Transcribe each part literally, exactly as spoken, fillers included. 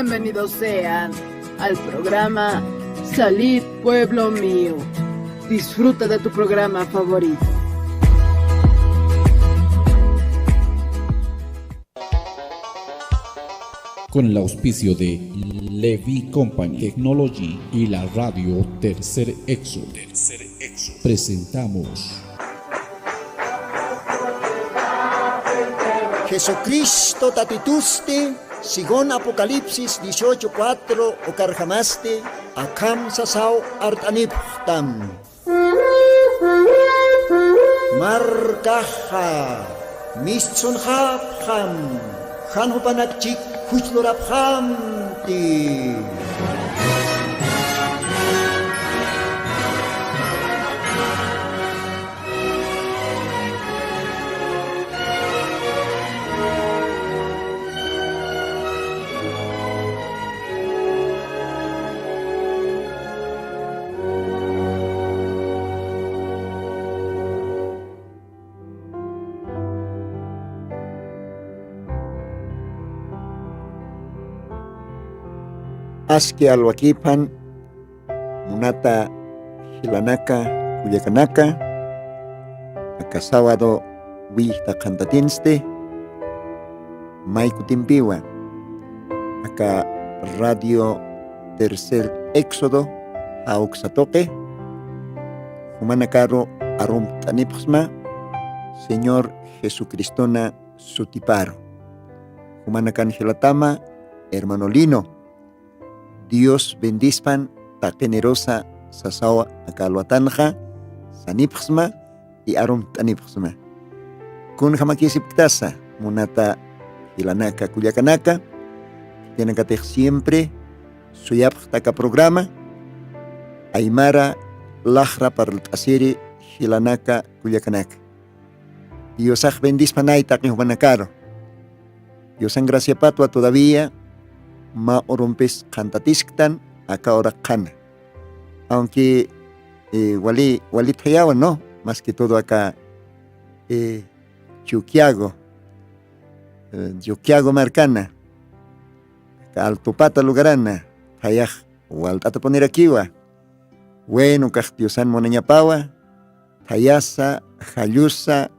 Bienvenidos sean al programa Salid, pueblo mío. Disfruta de tu programa favorito. Con el auspicio de Levi Company Technology y la radio Tercer Éxodo, presentamos Jesucristo tatitusti, según Apocalipsis dieciocho cuatro, ukarjamasti akham sasaw art'anipxtam. Markaxa mistsunxapxam, jan jupanak chik juchlurapxamti. Aski alwakiphan, munata jilanaka, kullakanaka, aka sábado willta qhantatinsti, may kutimpiwa aka Radio Tercer Éxodo jawksa tuqi, jumanakaru arumt'anipxsma Señor Jesucristona sutiparu. Jumanakan jilatama, hermano Lino. Dios bendispan, taqinirusa sasaw aka alwatanxa sanipxsma y arumt'anipxsma. Kunjamakisipktasa, munata jilanaka, kullakanaka, khitinakatix siempre suyapxta aka programa, aymara laxra parlt'asiri jilanaka, kullakanaka. Diosax bendispanay taqi jumanakaru. Diosan graciapatwa todavía mä urumpis qhantatisktan aka uraq qhana. Aunque, eh, wali, wali thayawa, ¿no? Más que todo aka, eh, Chuquiago, eh, Chuquiago markana, aka Altupata lugarana, thayax walt'atapunirakiwa. Bueno, kax Diosan munañapawa, thayasa, jallusa,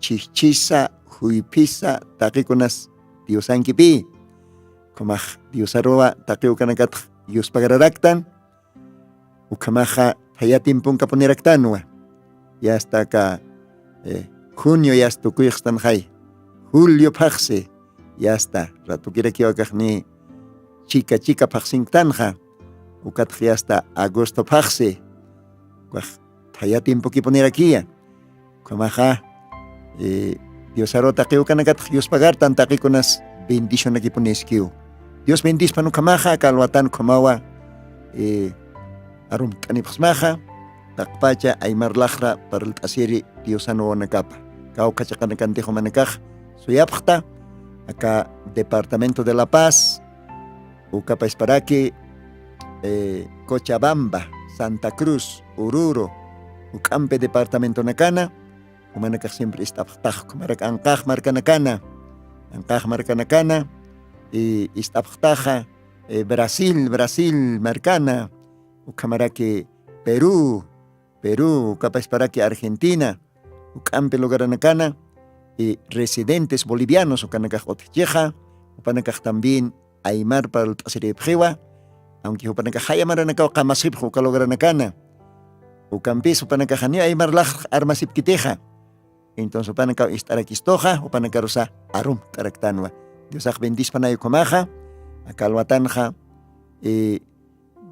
chhijchhisa, juyphisa, taqikunas Diosankipï. Ukhamax Diosaruwa taqi ukanakatx yuspagararaktan, ukhamaxa thaya tiemponkapuniraktanwa. Yasta aka, eh, junio yasta tukuyxstanxay, julio phaxsi, yasta, ratukirakiwa kaxni chika chika phaxsinktanxa, ukatx yasta agosto phaxsi, ukax thaya tiempokipunirakiya. Ukhamaxa, eh, Diosaru taqi ukanakatx yuspagartan taqikunas bendicionakipuniskiw. Dios bendispan ukhamaxa, aka alwatan ukhamawa, eh, arumt'anipxsmaxa, taqpacha aymar laxra parlt'asiri Diosan wawanakapa. Kawkha chiqanakantix jumanakax suyapxta, aka departamento de La Paz, ukapasparaki, eh, Cochabamba, Santa Cruz, Oruro, juk'ampi departamentonakana, jumanakax siempre ist'apxtax, ukhamarak anqax markanakana, anqax markanakana, y ist'apxtaxa, eh, Brasil, Brasil markana, ukhamaraki Perú, Perú, ukapasparaki Argentina, juk'ampi lugaranakana, y residentes bolivianos ukanakax utjchixa, jupanakax también aymar parlt'asiripxiwa, aunque jupanakax jaya maranakaw qamasipxi uka lugaranakana, ukampis jupanakax janiw aymar laxr armasipkitixa. Entonces jupanakaw ist'arakistuxa, jupanakarusa arumt'araktanwa. Diosax bendispanay ukhamaxa, aka alwatanxa, eh,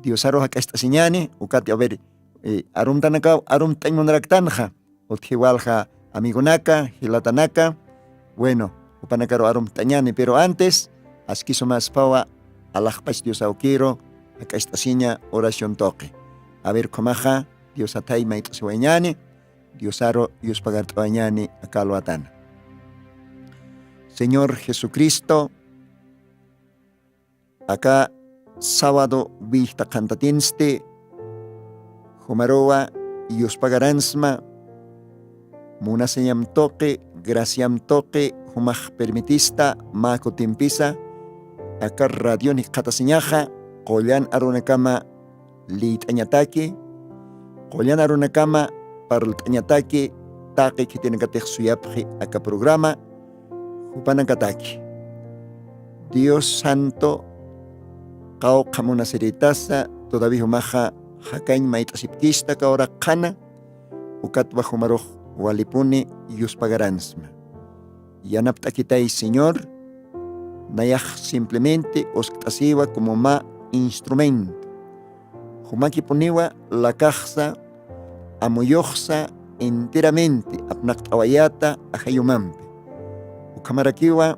Diosaru jak'acht'asiñäni, ukat, a ver, eh, arumtanakaw arumt'añ munaraktanxa, utji walja amigonaka, jilatanaka, bueno, jupanakaru arumt'añäni, pero antes, aski sumaspawa alaxpach Dios awkiru jak'acht'asiña oración tuqi. A ver, ukhamaxa, Diosathay mayt'asiwayañäni, Diosaru yuspagart'awayañäni aka alwatana. Señor Jesucristo, aka sábado willta qhantatinsti, jumaruwa yuspagaransma, munasiñam tuqi, graciam tuqi, jumax permitista mä kutimpisa aka radion jikxatasiñaxa, qullan arunakama liyt'añataki, qullan arunakama parlt'añataki, taqi khitinakatix suyapxi aka programa, jupanakataki. Dios santo, qawqha munasiritasa, todavía jumaxa jakañ mayt'asipkista kawraqxana, ukatwa jumarux walipuni yuspagaransma. Yanapt'akitay Señor, nayax simplemente uskt'asiwa como mä instrumento. Jumakipuniwa lakaxsa, amuyuxsa enteramente apnaqt'awayäta ajayumampi. Ukhamarakiwa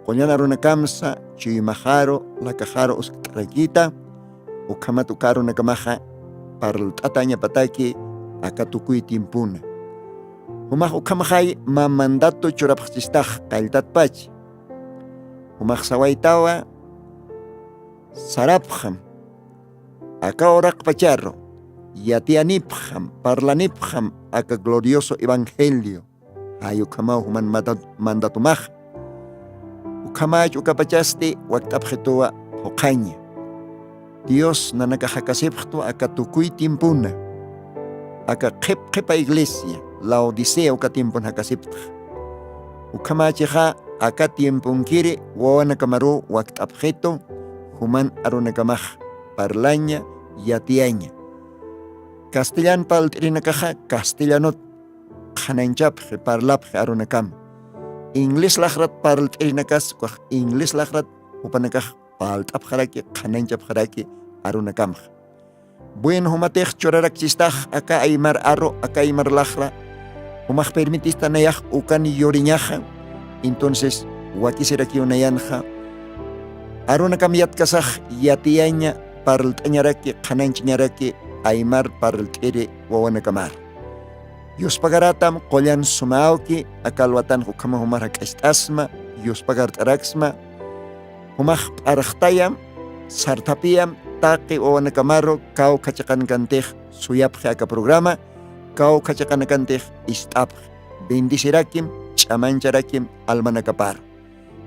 qullan arunakamsa chuymaxaru, lakaxaru uskt'arakïta, ukhamat uka arunakamaxa parlt'atañapataki aka tukuy tiempona. Jumax ukhamaxay mä mandato churapxchistax qalltatpach. Jumax sawaytawa, sarapxam, aka uraqpacharu yatiyanipxam, parlanipxam aka glorioso evangelio. Jay ukhamaw juman manda-, mandatumax. Ukhamach ukapachasti wakt'apxituwa phuqhaña. Dios nanakax jakasipxtwa aka tukuy tiempona. Aka qhip qhipa iglesia, Laodicea uka tiempon jakasiptxa. Ukhamachixa aka tiemponkiri wawanakamaruw wakt'apxitu, juman arunakamax parlaña, yatiyaña. Castellan parlt'irinakaxa castellanot qhanañchapxi, parlapxi arunakama. Inglés laxrat parlt'irinakas, ukax inglés laxrat jupanakax parlt'apxaraki, qhanañchapxaraki arunakamxa. Bueno, jumatix churarakchistax aka aymar aru, aka aymar laxra, jumax permitista nayax ukan yuriñaxa. Entonces, wakisirakiw nayanxa. Arunakam yatkasax yatiyaña, parlt'añaraki, qhanañchañaraki aymar parlt'iri wawanakamar. Yuspagaratam qullan suma awki, aka alwatan ukhama jumar jak'acht'asma, yuspagart'araksma, jumax p'arxtayam, sartapiyam, taqi wawanakamaru kawkhachiqanakantix suyapxi aka programa, kawkhachiqanakantix ist'apxi. Bendecirakim, ch'amancharakim almanakaparu.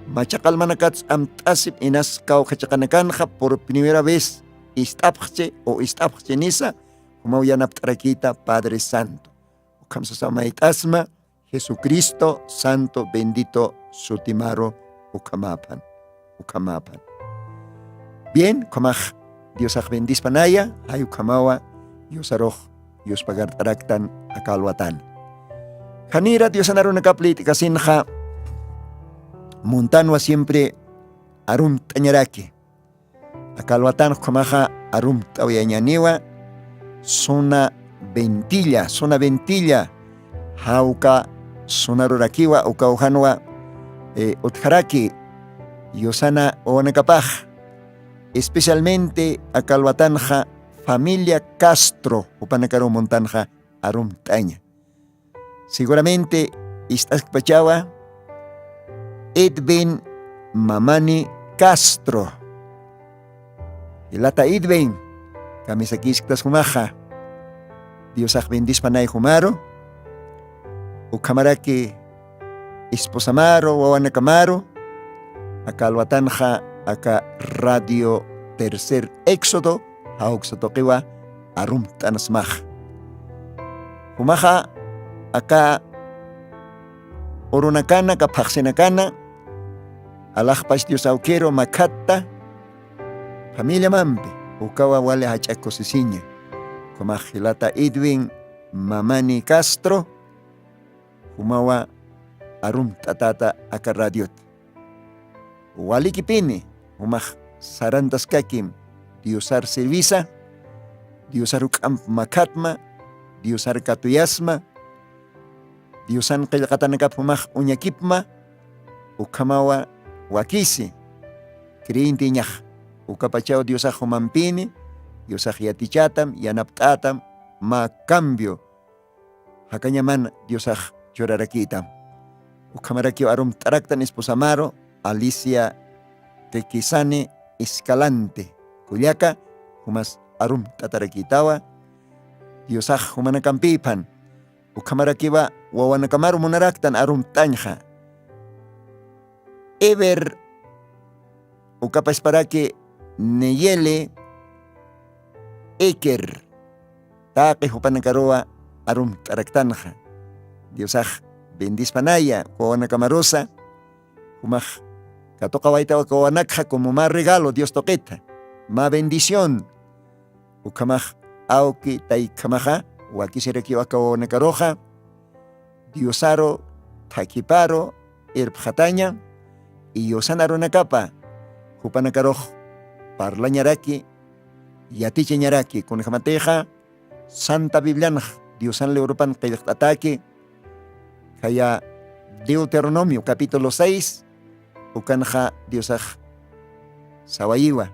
Machaq almanakats amt'asip inas kawkhachiqanakanxa por primera vez ist'apxchi o ist'apxchinisa, jumaw yanapt'arakïta Padre Santo. Ukham sasa mayt'asma, Jesucristo santo bendito sutimaru ukhamapan, ukhamapan. Bien, ukhamax Diosax bendispanaya, jay ukhamawa Diosarux yuspagart'araktan aka alwatan. Janira Diosan arunakap liyt'kasinxa muntanwa siempre arumt'añaraki. Aka alwatan ukhamaxa arumt'awayañaniwa, suna ventilla, suna ventilla, jawka sunarurakiwa, uka ujanwa, eh, utjaraki yusana wawanakapax, especialmente aka alwatanxa familia Castro jupanakaru muntanxa arumt'aña. Seguramente ist'askpachawa Edwin Mamani Castro. Jilata Edwin, kamisakisktas jumaxa. Diosax bendispanay jumaru. Ukhamaraki esposamaru, wawanakamaru, aka alwatanxa aka Radio Tercer Éxodo jawksa tuqiwa arumt'anasmax. Jumaxa aka urunakana, aka phaxsinakana, alaxpach Dios awkiru makhatta familiamampi, ukawa wali jach'a kusisiña. Jumax jilata Edwin Mamani Castro, jumawa arumt'atäta aka radiot. Walikipini, jumax sarantaskakim Diosar servisa, Diosar juk'amp makhatma, Diosar katuyasma, Diosan qillqatanakap jumax uñakipma, ukhamawa wakisi creyentiñax, ukapachaw Diosax jumampini, Diosax yatichatam, yanapt'atam, mä cambio jakañaman Diosax churarakitam. Ukhamarakiw arumt'araktan esposamaru Alicia Tequisani Escalante Kullaka, jumas arumt'atarakitawa. Diosax jumanakampïphan. Ukhamarakiwa wawanakamaru munaraktan arumt'añxa. Ever ukapasparaki Neyeli Iker, taqi jupanakaruwa arumt'araktanxa. Diosax bendispanaya uka wawanakamarusa. Jumax katuqawaytawa uka wawanakxa como mä regalo Dios tuqitha, mä bendición. Ukhamax awki taykhamaxa wakisirakiwa aka wawanakaruxa Diosaru thakhiparu irpxataña, y Diosan arunakapa jupanakarux parlañaraki, yatichañaraki. Kunjamatixa Santa Biblianx Diosan librupan qillqt'ataki, khaya Deuteronomio capítulo seis, ukanxa Diosax sawayiwa: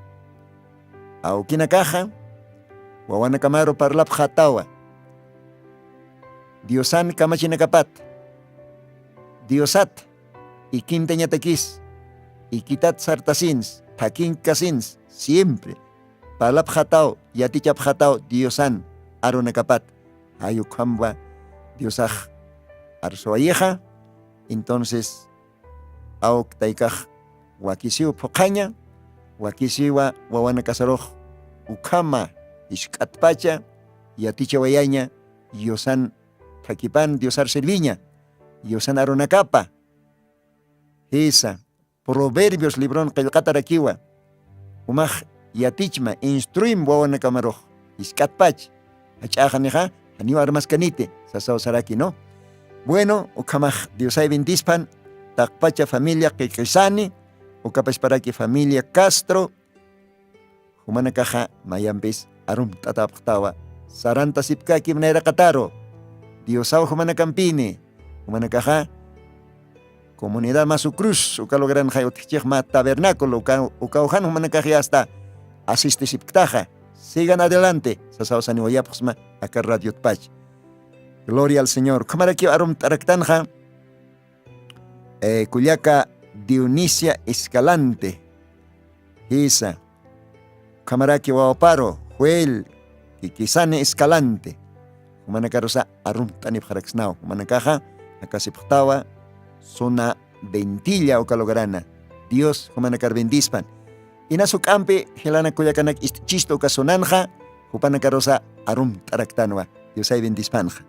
Awkinakaxa wawanakamaru parlapxätawa Diosan kamachinakapat, Diosat ikintañatakis, ikitat sartasins, thakinkasins, siempre parlapxätaw, yatichapxätaw Diosan arunakapat. Jay ukhamba Diosax arsuwayixa. Entonces awk taykax wakisiw phuqhaña, wakisiwa wawanakasarux ukhama jisk'atpacha yatichawayaña, Diosan thakhipan, Diosar serviña, Diosan arunakapa. Jisa, Proverbios libron qillqatarakiwa: Jumax yatichma, instruim wawanakamarux jisk'atpach, jach'äxanixa janiw armaskaniti, sasaw saraki, ¿no? Bueno, ukhamax Diosay bendispan, taqpacha familia Qiqisani, ukapasparaki familia Castro, jumanakaxa mayampis arumt'atapxtawa, sarantasipkakim nayraqataru. Diosaw jumanakampini, jumanakaxa Comunidad Masu Cruz uka lugaranxa utjchix mä tabernáculo uka, uka ujan jumanakax yasta asistisipktaxa. Sigan adelante, sasaw saniwayapxsma aka radiotpach. Gloria al Señor. Ukhamarakiw arumt'araktanxa, eh, kullaka Dionisia Escalante, jisa, ukhamaraki wawaparu Joel Kikisani Escalante, jumanakarusa arumt'anipxaraksnaw. Jumanakaxa jakasipxtawa zona Ventilla uka lugarana. Dios jumanakar bendispan. Inas juk'ampi jilanak kullakanak ist'chistu uka zonanxa, jupanakarusa arumt'araktanwa. Diosay bendispanxa.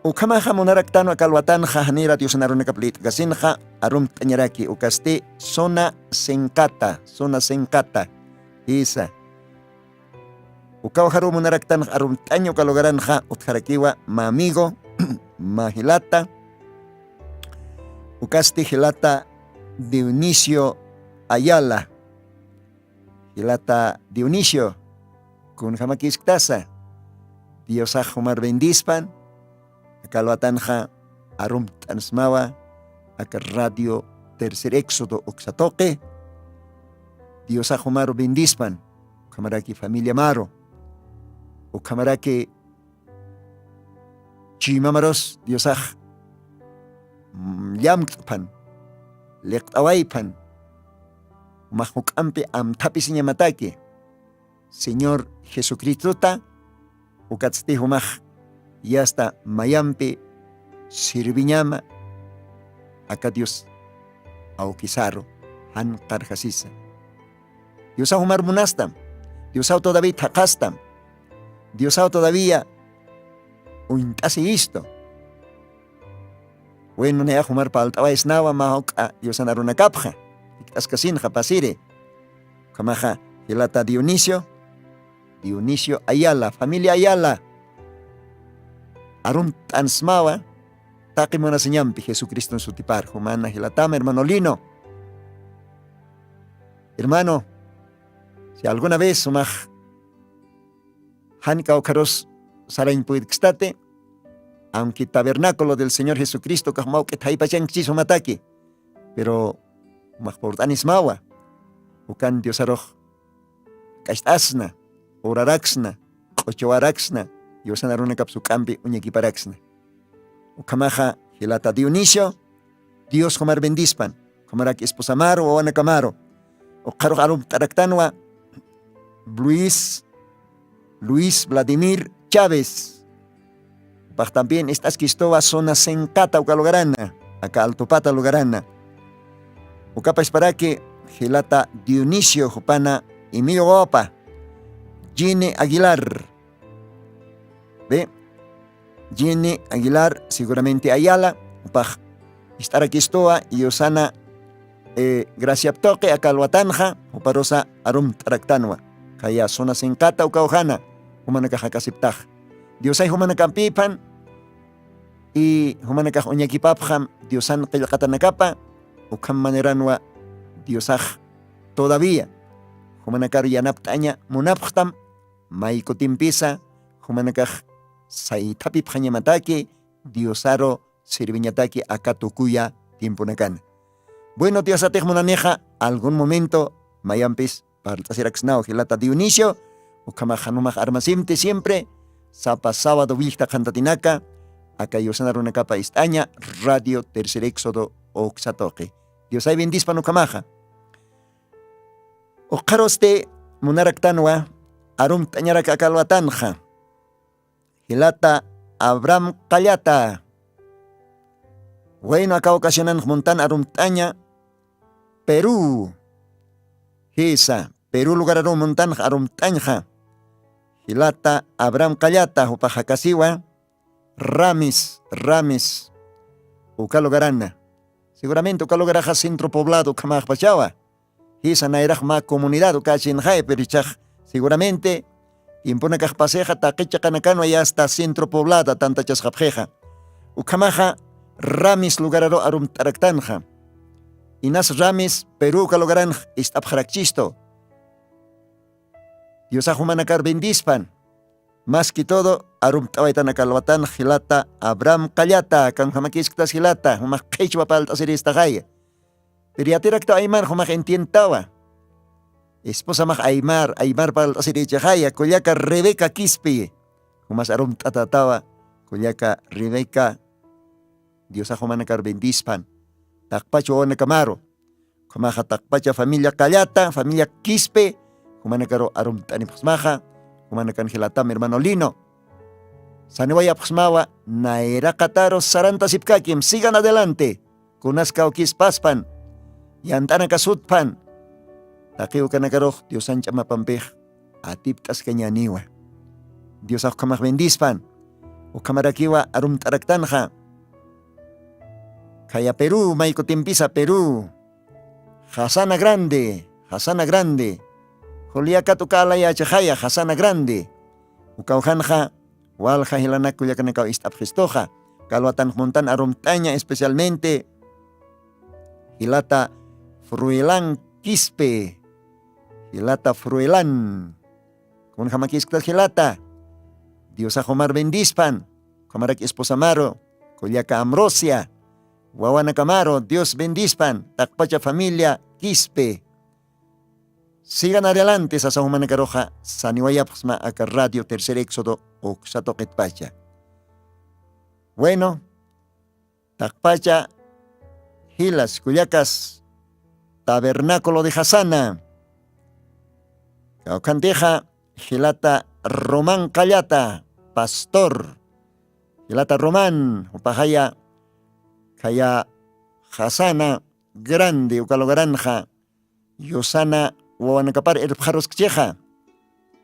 Ukhamaxa munaraktanwa aka alwatanxa, janira Diosan arunakap lït'kasinxa arumt'añaraki, ukasti zona Sencata, zona Sencata, jisa. Ukaw jaruw munaraktanxa arumt'aña uka lugaranxa utjarakiwa mä amigo, mä jilata, ukasti jilata Dionisio Ayala. Jilata Dionisio, kunjamakïsktasa? Diosax jumar bendispan. Aka alwatanxa arumt'ansmawa aka radio Tercer Éxodo uksa tuqi. Diosax jumaru bendispan, ukhamaraki familiamaru, ukhamaraki chuymamarus Diosax, mm, llamkt'pan, liqt'awaypan, jumax juk'ampi amthapisiñamataki Señor Jesucristuta, ukatsti jumax yasta mayampi sirviñama aka Dios awkisaru jan qarjasisa. Diosaw jumar munastam, Diosaw todavía thaqhastam, Diosaw todavía uñt'asiyistu. Bueno, nayax jumar palt'awaysnawa mä juk'a Diosan arunakapxa, jikt'askasinxa pasiri. Ukhamaxa jilata Dionisio, Dionisio Ayala, familia Ayala, arumt'ansmawa taqi munasiñampi Jesucriston sutipar. Jumana jilatam, hermano Lino. Hermano, si alguna vez jumax jan kawkharus sarañ puydkstati, aunque tabernáculo del Señor Jesucristo kax mawk'it jaypachankchis jumataki, pero jumax purt'anismawa, ukan Diosarux k'acht'asna, oraraksna, q'uchuwaraksna, Diosan arunakap juk'ampi uñakiparaksna. Ukhamaxa jilata Dionisio, Dios jumar bendispan, jumarak esposamaru, wawanakamaru. Ukxarux arumt'araktanwa Luis, Luis Vladimir Chávez. Jupax también ist'askistuwa zona Sencata uka lugarana, aka Altupata lugarana. Ukapasparaki jilata Dionisio jupana Emilio wawapa, Jenny Aguilar. Ve, Jenny Aguilar, seguramente Ayala, jupax ist'arakistuwa, Yusana, eh, Graciap tuqi aka alwatanxa, juparusa arumt'araktanwa. Khaya suna sinqata ukawjana, jumanakax jakasiptax. Diosay jumanakampïphan, y jumanakax uñakipapxam Diosan qillqatanakapa, ukham maneranwa Diosax todavía jumanakar yanapt'aña munapxtam, may kutimpisa jumanakax saythapipxañamataki Diosaru sirviñataki aka tukuya tiemponakana. Bueno, Diosatix munanixa algún momento mayampis parlt'asiraksnaw jilata Dionisio, ukhamax jan jumax armasimti siempre sapa sábado willkta qhantatinaka aka Yusana Runakapa ist'aña Radio Tercer Éxodo uksa tuqi. Diosay bendispan ukhamaxa. Ukxarusti munaraktanwa arumt'añarak aka alwatanxa. Jilata Abraham Qallata. Bueno, aka ocasionanx muntan arumt'aña Perú. Jisa, Perú lugararu muntanx arumt'añxa. Jilata Abraham Qallata, jupax jakasiwa Ramis, Ramis. Uka lugarana. Seguramente uka lugaraxa Centro Poblado ukhamaxpachawa. Jisa, nayrax mä comunidad uka chinxay, pero ichax seguramente tiemponakax pasixa taqi chiqanakanwa ya hasta Centro Poblada tantachasxapxixa. Ukhamaxa Ramis lugararu arumt'araktanxa. Inas Ramis, Perú uka lugaranx ist'apxarakchistu. Diosax jumanakar bendispan. Más que todo, arumt'awaytan aka alwatanx jilata Abraham Qallata, kunjamakïsktas jilata, jumax qhichwa parlt'asiristaxaya. Pero yatiraktaw aymar jumax entiendtawa. Esposamax aymar, aymar parlt'asirichixaya, kullaka Rebeca Quispe. Jumas arumt'atatawa, kullaka Rebeca, Diosax jumanakar bendispan. Taqpacha wawanakamaru. Ukhamaxa taqpacha familia Qallata, familia Quispe, jumanakaru arumt'anipxsmaxa, jumanakan jilatam hermano Lino. Saniwayapxsmawa, nayraqataru sarantasipkakim, sigan adelante. Kunas kawkispaspan, yant'anaka sutpan. Taqi ukanakarux Diosan ch'amapampix atipt'askañäniwa. Diosax ukhamax bendispan. Ukhamarakiwa arumt'araktanxa. Khaya Perú, may kutimpisa Perú. Jasana Grande, Jasana Grande. Juliakat uka alayächixaya, Jasana Grande. Ukawjanxa, walja jilanak kullakanakaw ist'apxistuxa. Kalwatan muntan arumt'aña especialmente jilata Fruelan Quispe. Jilata Fruelan. Kunjamakïsktas jilata. Diosax jumar bendispan. Ukhamarak esposamaru, kullaka Ambrosia. Wawanakamaru, Dios bendispan. Taqpacha familia Quispe. Sigan adelante, sasa jumanakaruxa, saniwayapxsma aka Radio Tercer Éxodo uksa tuqitpacha. Bueno, taqpacha jilas, kullakas, Tabernáculo de Jasana. Kawkhantixa, jilata Román Qallata, pastor. Jilata Román, jupaxaya, khaya Jasana Grande, uka lugaranxa, Yusana wawanakapar irpxaruskchixa.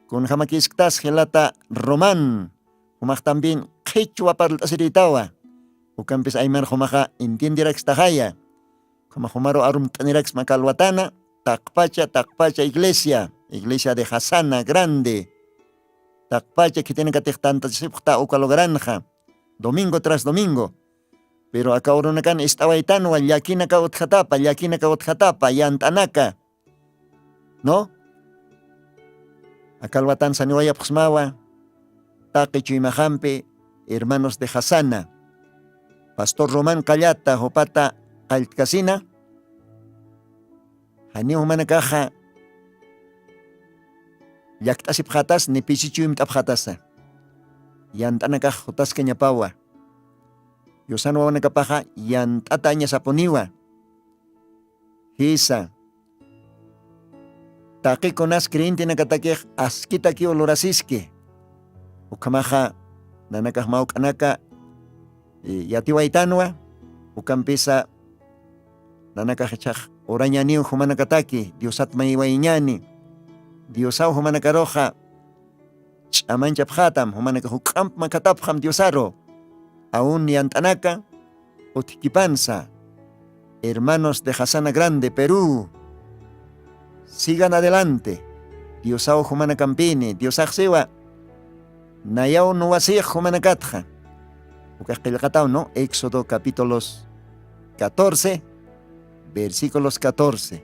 Kunjamakïsktas jilata Román, jumax también qhichwa parlt'asirïtawa. Ukampis aymar jumaxa entienderakstaxaya. Ukhama jumaru arumt'aniraksma kalwatana, taqpacha, taqpacha iglesia, iglesia de Jasana Grande. Taqpacha khitinakatix tantachasipxta uka lugaranxa, domingo tras domingo. Pero aka urunakan ist'awaytanwa, llakinaka utjatapa, llakinaka utjatapa, yant'anaka. ¿No? Aka alwatan saniwayapxsmawa, taqi chuymaxampi, hermanos de Jasana. Pastor Román Qallata, jupata qalltkasina. Janiw jumanakaxa llakt'asipxatas ni pisi chuymt'apxatasa. Yant'anakax jutaskañapawa. Yusan wawanakapaxa yant'atañasapuniwa. Jisa. Taqi kunas creyentenakatakix askitakiw lurasiski. Ukhamaxa nanakax mawk'anaka, eh, yatiwaytanwa, ukampisa nanakax ichhax urañaniw jumanakataki diosat maywayñani. Diosaw jumanakaruxa ch'amanchapxatam jumanakax juk'amp makatapxam diosaru. Aun yant'anaka utjkipansa. Hermanos de jasana grande perú, sigan adelante. Diosaw jumanakampini diosaxsiwa. Nayaw nuwasix jumanakatxa. Ukax qillqataw no éxodo capítulos catorce, versículos catorce.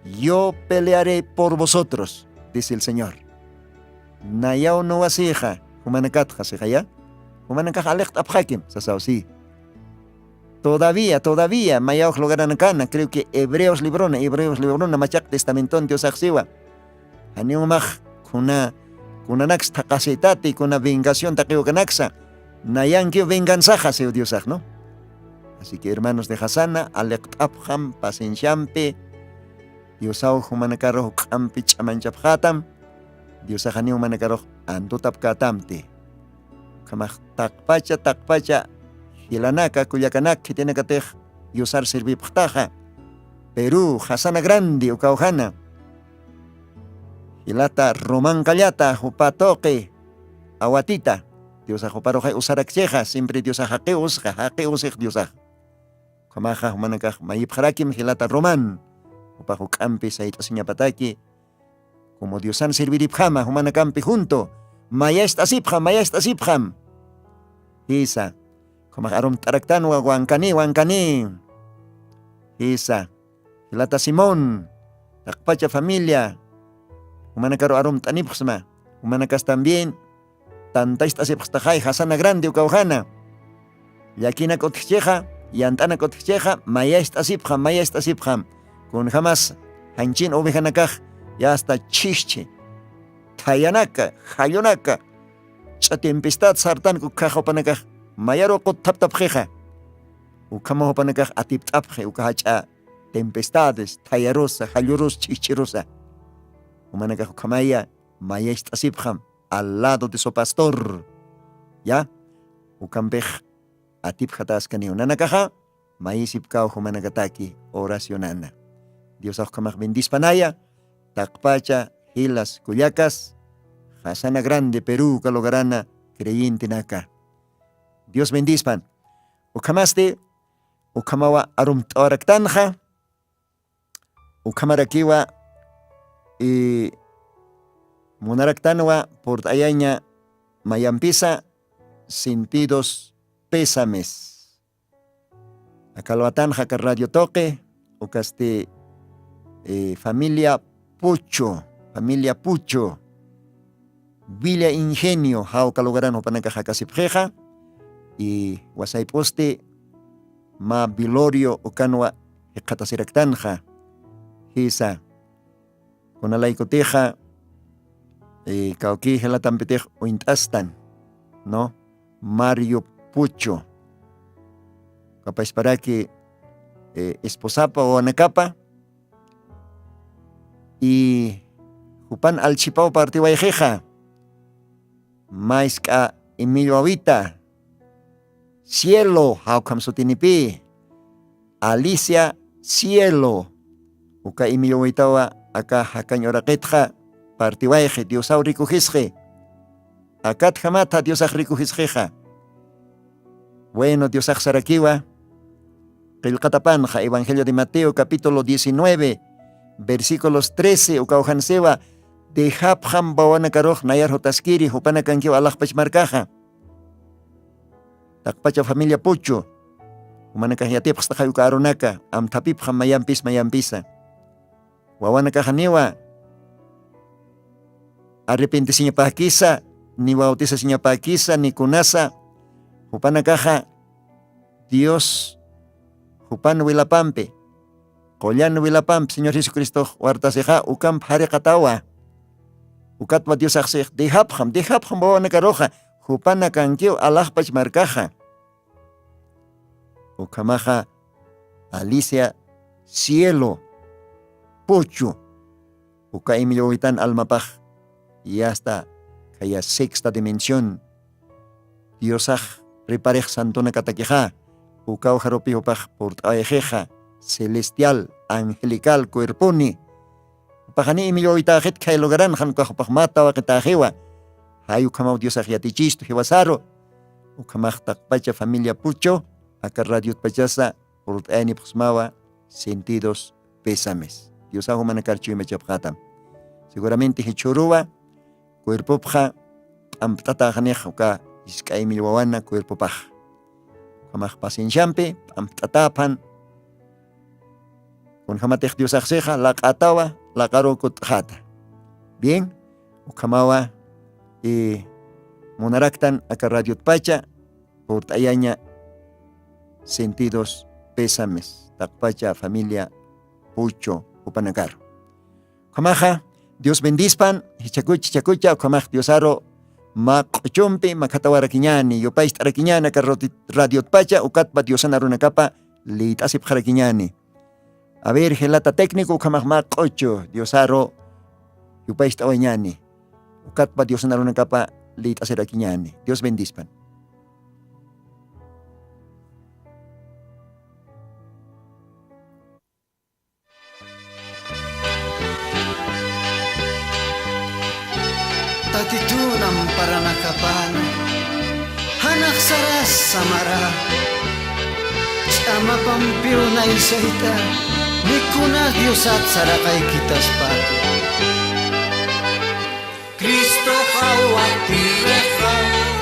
Yo pelearé por vosotros, dice el señor. Nayaw nuwasixa jumanakatxa sixaya. Jumanakax aliqt'apxakim sasaw si. Todavía todavía mayawx lugaranakana creo que hebreos librona hebreos librona machaq testamenton diosaxsiwa. Janiwmax kuna kunanaksa thaqasitati kuna vengación taqiwkanaksa. Nayankiw venganzaxa siw diosaxnu. Así que hermanos de jasana aliqt'apxam pacienciampi. Diosaw jumanakarux juk'ampi ch'amanchapxatam. Diosaxaniw jumanakarux antutapkätamti. Ukhamax taqpacha taqpacha jilanaka kullakanak khitinakatix diosar servipxtaxa. Perú jasana grandi ukawjana. Jilata roman qallata jupa tuqi awatita. Diosax juparuxay usarakchixa siempre diosax jaqiw usxa jaqiw usix diosax. Ukhamaxa jumanakax mayipxarakim jilata roman. Jupax juk'ampi sayt'asiñapataki. Como diosan serviripxama jumanakampi junto. Mayast'asipxam mayast'asipxam. Jisa. Ukhamax arumt'araktanwa wankani wankani. Jisa. Jilata simón, taqpacha familia jumanakaru arumt'anipxsma. Jumanakas también tantacht'asipxstaxay jasana grande ukawjana. Llakinak utjchixa, yant'anak utjchixa mayacht'asipxam mayacht'asipxam. Kunjamas janchin ovejanakax yasta chhijchhi, thayanaka jallunaka, ch'a tempestad sartanka ukkhaxa jupanakax mayaru qutthaptapxixa. Ukhama jupanakax atipt'apxi uka jach'a tempestades thayarusa jallurusa ch'ijch'irusa. Jumanakax ukhamaya mayacht'asipxam al lado de su pastor. Ya. Ukhampix atipxataskaniw nanakaxa mayisipkaw jumanakataki oracionana. Diosax ukhamax bendispanaya. Taqpacha jilas kullakas jasana grande peruka lugarana creyentenaka. Dios bendispan. Ukhamasti ukhamawa arumt'awaraktanxa. Ukhamarakiwa munaraktanwa purt'ayaña mayampisa sentidos pésames. Akalwatanxa aka radio tuqi ukasti familia pucho familia pucho, villa ingenio jawka lugaran jupanakax jakasipxixa. Y wasayp'usti mä velorio ukanwa jikxatasiraktanxa. Jisa. Kunalaykutixa kawkï jilatampitix uñt'astan, no, mario pucho. Kapasparaki esposapa wawanakapa y jupan alchipaw partiwayxixa. Maysk'a emilio awita, cielo jawkham sutinipï. Alicia cielo. Uka emilio awitawa aka jakañ uraqitxa partiwayxi diosaw rikujisxi. Akatjamatha diosax rikujisxixa. Bueno diosax sarakiwa. Qillqatapanxa evangelio de mateo capítulo diecinueve, versículos trece ukawjansiwa. Dejapxam wawanakarux nayar jutaskiri jupanakankiw alaxpach markaxa. Taqpacha familia puchu. Jumanakax yatipxstaxay uka arunaka amthapipxam mayampis mayampisa. Wawanakaxaniwa arrepentisiñapäkisa, ni bautisasiñapäkisa ni kunasa. Jupanakaxa dios jupan wilapampi qullan wilapampi señor jesucristox wartasixa ukamp jariqatawa. Ukatwa diosaxsix dejapxam dejapxam wawanakaruxa jupanakankiw alaxpach markaxa. Ukhamaxa alicia cielo puchu. Uka imilluwitan almapax yasta khaya sexta dimensión. Diosax riparix santunakatakixa ukaw jarupiw upax purt'awayxixa. celestial, angelical cuerponi. Jupaxani imillwawitaxit khay lugaran jan ukax jupax mä tawaqitäxiwa. Jay ukhamaw Diosax yatichistu jiwasaru. Ukhamax taqpacha familia Pucho aka radiotpachasa purt'ayanipxsmawa sentidos pésames. Diosax jumanakar chuymachapxätam. Seguramente jichhüruwa cuerpopxa p'ampt'atäxanix uka jisk'ay millwawana cuerpopax. Ukhamax pacienciampi p'ampt'atäphan. Kunjamatix Diosaxsixa laq'atawa, laqaruw kutt'xata. Bien, ukhamawa, eh, munaraktan aka radiotpacha purt'ayaña sentidos pésames taqpacha familia Pucho jupanakaru. Ukhamaxa Dios bendispan, jichhakuch jichhakucha ukhamax Diosaru mä q'uchumpi makhatawarakiñäni, yupacht'arakiñäni aka roti-, radiotpacha ukatpa Diosan arunakapa liyt'asipxarakiñäni. A ver, jilata técnico, ukhamax mä q'uchu Diosaru yupacht'awañäni. Ukatpa Diosan arunakapa liyt'asirakiñäni. Dios bendispan. Tatitun amparanakapana, janax sarasa mara, ch'amapampiw naysayta, mikuna Diosat saraqaykitaspa. Cristox awatirixa,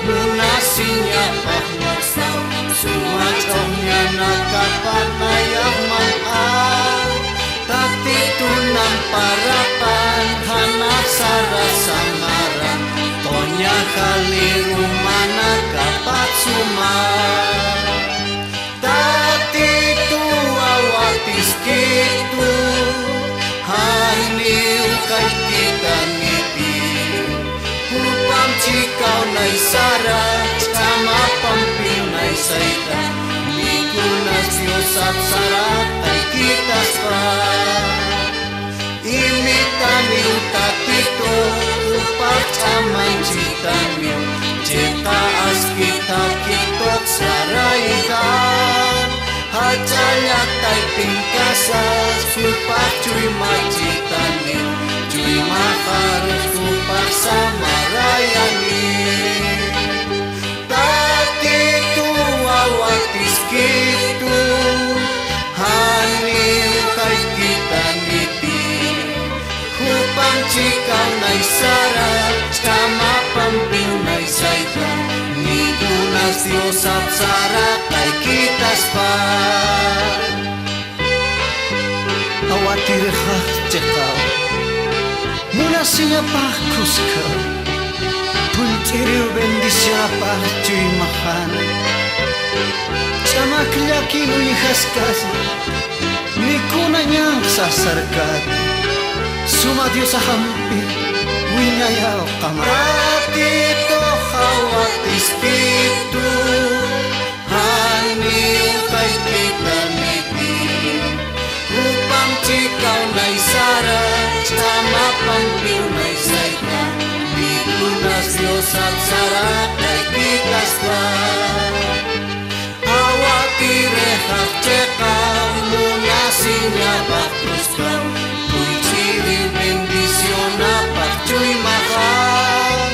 munasiñapax marsaw, suma ch'uxñanakapa nayax manq'a. Tatitun amparapan, janax sarasa mara, quña jaliru manakapat suma. Tatitu awatiskitu, janiw qaykitaniti, jupam chikaw naysara, ch'amapampiw naysayta, mikunas Diosat saraqaykitaspa. Imitaniw Tatitu, jupax ch'amanchitaniw, chiqa aski thakhi tuq sarayta. Jach'a llaqtaypin kasas, jupax chuymachitaniw, chuymaxarus jupax samarayani. Tatitu awatiskitu, janiw qaykitaniti, jupam chikaw naysara, ch'amapampiw naysayta, mikunas Diosat saraqaykitaspa. Awatirixax chiqaw, munasiñapax khuskaw, phullt'iriw bendicionapax chuymaxan. Ch'amak llakin uñjaskasa, mikuna ñanqsa sarkati, suma Diosaxampi wiñayaw qamar. Tatitux awatiskitu, janiw qaykitaniti, jupam chikaw naysara, ch'amapampiw naysayta, mikunas Diosat saraqaykitaspa. Awatirixax chiqaw, munasiñapax khuskaw, phullt'iri bendicionapax chuymaxan.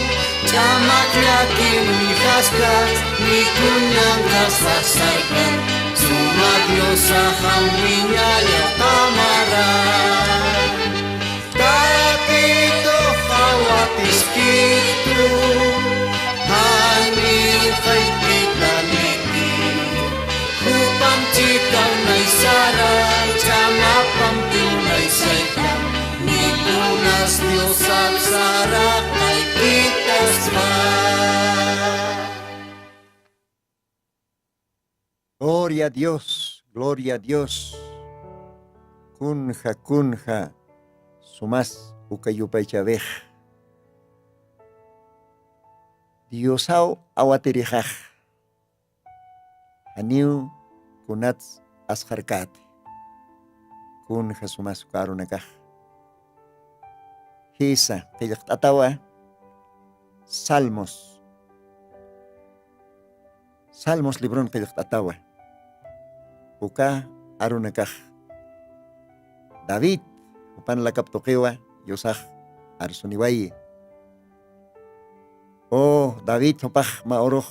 Ch'amak llakin uñjaskasa, mikuñanqasa sarkan, suma Diosaxam wiñayaw qamara. Tatitux awatiskitu, janiw qaykitaniti, jupam chikaw naysara, ch'amapampiw naysayta, mikunas Diosat saraqaykitaspa. Gloria a Dios, gloria a Dios. Kunja, kunja, sumas uka yupaychawix. Diosaw awatirixax. Janiw kunats asxarkati. Kunja sumas uka arunakax. Jisa, qillqt'atawa. Salmos. Salmos libron qillqt'atawa. Uka arunakax David jupan lakap tuqiwa yusax arsuniwayi. O David jupax mä urux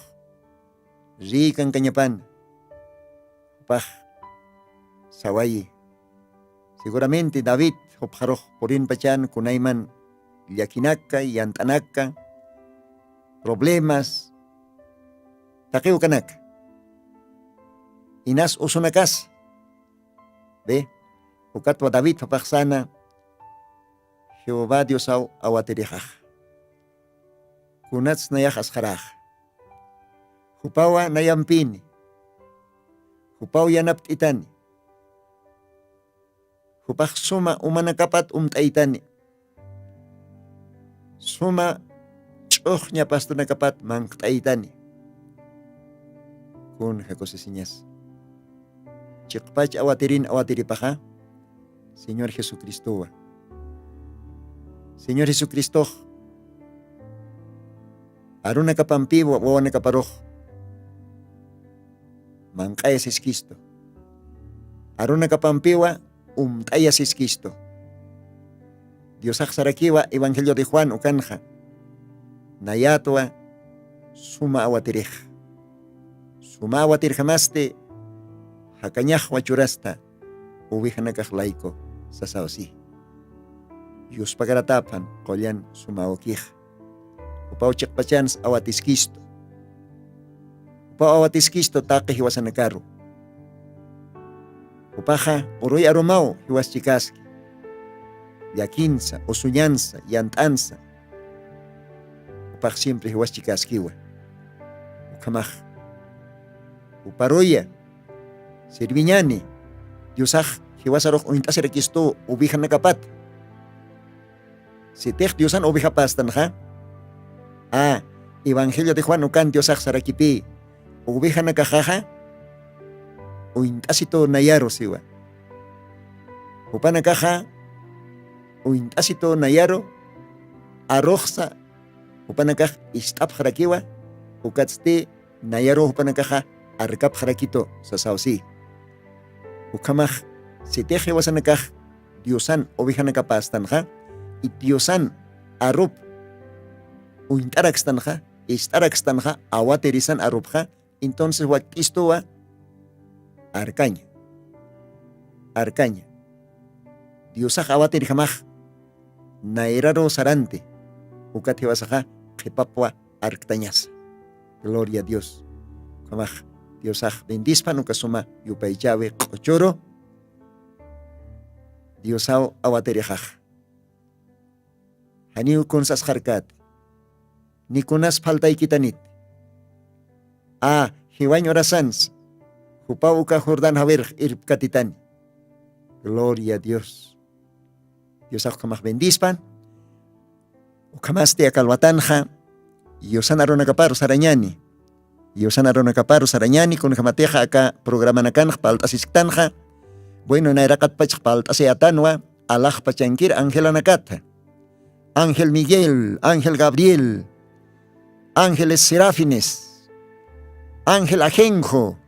rïkankañapan jupax sawayi. Seguramente david jupxarux purinpachan kunayman llakinaka yant'anaka problemas taqiw kanaka inas usunakas. Be ukatwa david papaxsana jehová diosaw awatirixax. Kunats nayax asqarax jupawa nayampini jupaw yanapt'itani. Jupax suma umanakapat umt'aytani suma ch'uxña pastunakapat manqt'aytani. Kun jakusisiñas chiqpach awatirin awatiripaxa señor jesucristowa. Señor jesucristox arunakapampiwa wawanakaparux manq'ayasiskistu. Arunakapampiwa umt'ayasiskistu. Diosax sarakiwa evangelio de juan ukanxa nayatwa suma awatirix suma awatirjamasti jakañaxwa churasta ovejanakax layku sasawsi. Yuspakarataphan qullan sumawkix upaw chiqpachans awatiskistu. Upaw awatiskistu taqi jiwasanakaru upaxa uruy arumaw jiwaschikaski llakinsa usuñansa yant'ansa. Upax siempre jiwaschikaskiwa ukhamax uparuya sirviñani. Diosax jiwasarux uñt'asirakistu ovejanakapat. Sitix diosan ovejapastanxa a evangelio de juan ukan diosax sarakipï ovejanakaxaxa uñt'asitu nayaru siwa. Jupanakaxa uñt'asitu nayaru aruxsa jupanakax ist'apxarakiwa ukatsti nayaru jupanakaxa arkapxarakitu sasawsi. Ukhamax sitix jiwasanakax diosan ovejanakapastanxa y diosan arup uñt'arakstanxa ist'arakstanxa awatirisan arupxa entonces wakt'istuwa arkaña arkaña diosax awatirjamax nayraru saranti ukat jiwasaxa qhipapwa arktañasa. Gloria a dios. Ukhamax diosax bendispan uka suma yupaychawi q'uchuru diosaw awatirixaxa. Janiw kunsasxarkät ni kunas faltaykitanit a jiwañ urasans jupaw uka jordán jawirx irpkatitani. Gloria a dios. Diosax ukhamax bendispan. Ukhamasti akalwatanxa yusan arunakaparu sarañani yusan arunakaparu sarañani kunjamatixa aka programanakanxa palt'asisktanxa. Bueno nayraqatpachax palt'asiyatanwa alaxpachankir angelanakatha ángel miguel ángel gabriel ángeles serafines ángel ajenjo.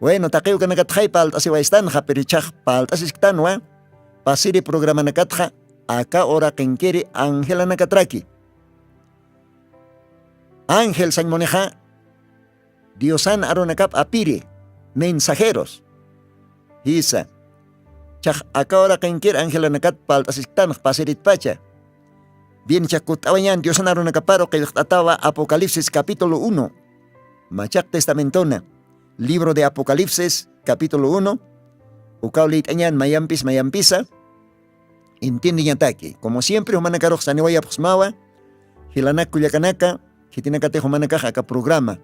Bueno taqiwkanakatxay palt'asiwaystanxa pero ichhax palt'asisktanwa pasiri programanakatxa aka uraqinkiri angelanakatraki. Ángel sañmunixa diosan arunakap apiri mensajeros jisa. Chax aka uraqinkir angelanakat palt'asisktanx pasiritpacha. Bien chax kutt'awañan diosan arunakaparu qillqt'atawa apocalipsis capítulo uno machaq testamentona libro de apocalipsis capítulo uno. Ukaw liyt'añan mayampis mayampisa entiendeñataki como siempre jumanakarux saniwayapxsmawa. Jilanak kullakanaka khitinakatix jumanakax aka programa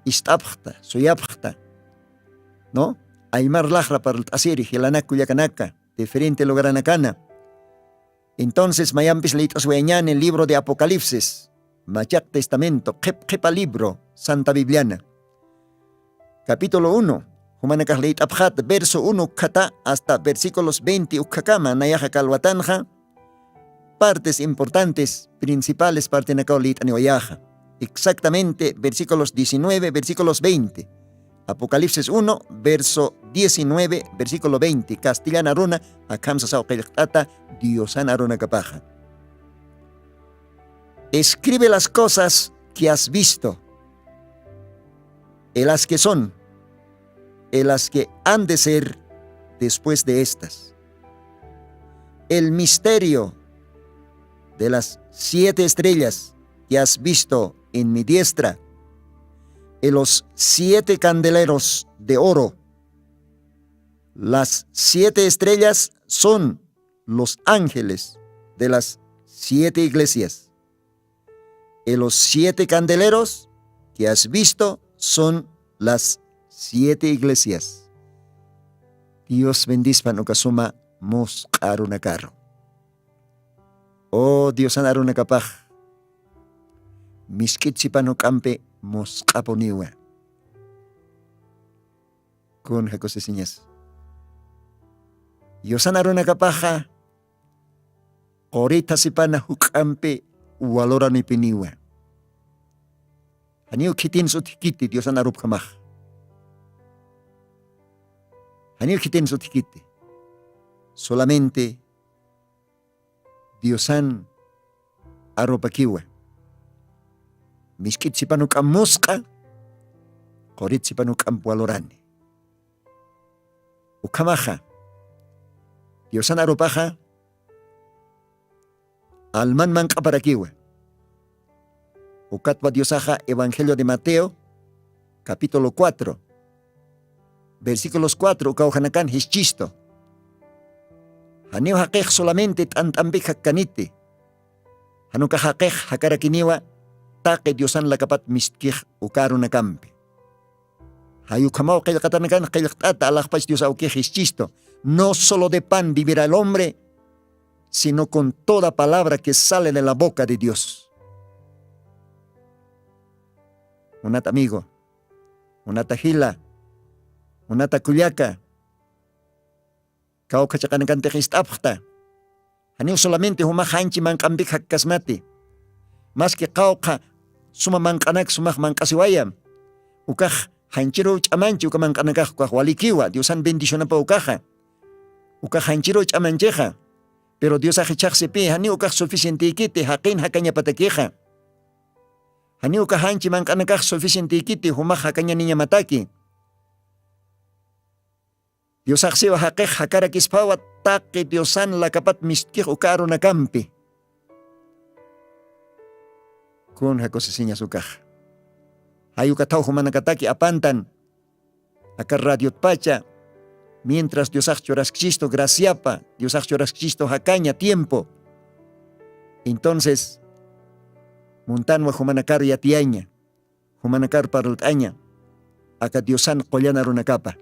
ist'apxta suyapxta no aymar laxra parlt'asiri jilanak kullakanaka diferente lugaranakana. Entonces mayampis liyt'aswayañani libro de apocalipsis machaq testamento qhip qhipa libro santa bibliana capítulo uno jumanakax liyt'apxat verso uno ukkhata hasta versículos veinte ukhakama nayaxa kalwatanxa partes importantes principales partenakaw liyt'aniwayaxa exactamente versículos diecinueve versículos veinte. Apocalipsis uno, verso diecinueve, versículo veinte, castellana runa, akhamsa saw qillqt'ata, Diosan arunakapaxa. Escribe las cosas que has visto, y las que son, y las que han de ser después de estas. El misterio de las siete estrellas que has visto en mi diestra, y los siete candeleros de oro. Las siete estrellas son los ángeles de las siete iglesias. Y los siete candeleros que has visto son las siete iglesias. Dios bendispan uka suma musq'a arunakaru. O Diosan arunakapax, misk'it sipan juk'ampi musq'apuniwa. Kun jakusisiñas. Diosan arunakapaxa, quritha sipana juk'ampi valoranipiniwa. Janiw khitin sutjkiti Diosan arupjamax. Janiw khitin sutjkiti. Solamente Diosan arupakiwa. Misk'it sipan juk'am musq'a, qurit sipan juk'am valorani. Ukhamaxa, Diosan arupaxa, alman manq'aparakiwa. Ukatwa Diosaxa Evangelio de Mateo, capítulo cuatro, versículos cuatro, ukaw janakan jischistu. Janiw jaqix solamente t'ant'ampik jakkaniti. Jan ukax jaqix jakarakiniwa taqi Diosan lakapat mistkix uka arunakampi. Jay ukhamaw qillqatanakan qillqt'ata alaxpach Dios awkix jischistu. No solo de pan vivirá el hombre, sino con toda palabra que sale de la boca de Dios. Munat amigo, munata jila, munata kullaka, kawkha chiqanakantix ist'apxta. Janiw solamente jumax janchi manq'ampik jakkasmati. Maski qawqha suma manq'anak sumax manq'asiwayam. Ukax janchiruw ch'amanchi uka manq'anakax ukax walikiwa, Diosan bendicionapa ukaxa. Ukax janchiruw ch'amanchixa. Pero Diosax ichhaxsipï, janiw ukax suficienteykiti, jaqin jakañapatakixa. Janiw ukax janchi manq'anakax suficienteykiti, jumax jakañaniñamataki. Diosaxsiwa jaqix jakarakisphawa taqi Diosan lakapat mistkix uka arunakampi. Kun jakusisiñas ukax. Jay ukathaw jumanakataki apantan. Aka radiotpacha. Mientras Diosax churaskistu graciapa, Diosax churaskistu jakaña tiempo. Entonces, muntanwa jumanakar yatiyaña. Jumanakar parlt'aña, aka Diosan qullan arunakapa.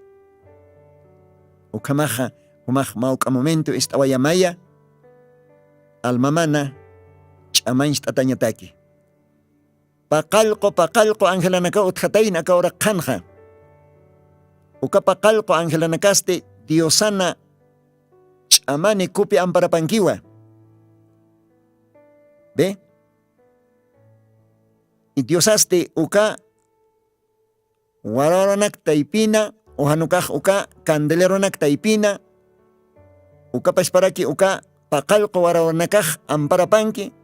Ukhamaxa, jumax mawk'a momento ist'awayamaya, almamana ch'amancht'atañataki. Paqallqu, paqallqu angelanakaw utjatayna aka uraq qhanxa. Uka paqallqu angelanakasti Diosana ch'amani kupi amparapankiwa. ¿Ve? Diosasti uka warawranak taypina, o jan ukax uka candeleronak taypina, ukapasparaki uka paqallqu warawranakax amparapanki,